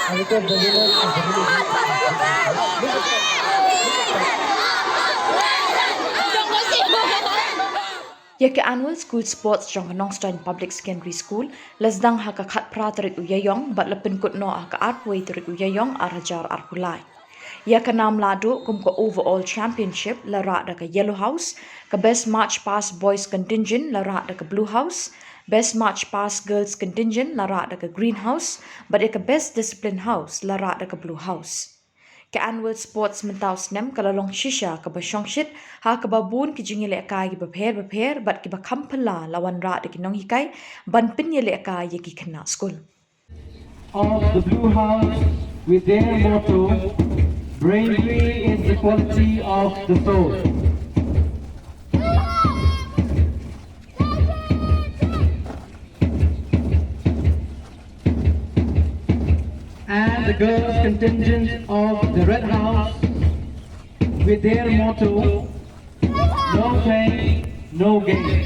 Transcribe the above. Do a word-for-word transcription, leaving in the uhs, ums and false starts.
Ïa ka Annual School Sports jong ka Nongstoiñ Public Secondary School la sdang ha ka khatphra tarik u Ïaïong bad la pynkut noh ha ka arphew tarik u Ïaïong ar hajar arphew lai. Ïa ka nam lahduh kum ka Overall Championship la rah da ka Yellow House, ka Best March Past Boys Contingent la rah da ka Blue House, Best March Past Girls Contingent la rah da ka Green House, bad ïa ka Best Discipline House la rah da ka Blue House. Ka Annual Sports mynta u snem ka la long shisha kaba shongshit ha kaba bun ki jingïalehkai kiba pher bapher bad kiba kham phylla la wanrah da ki nonghikai ban pynïalehkai ïa ki khynnah skul. Of the Blue House with their motto, "Bravery is the quality of the soul." And the girls' contingent of the Red House with their motto, "No pain, no gain."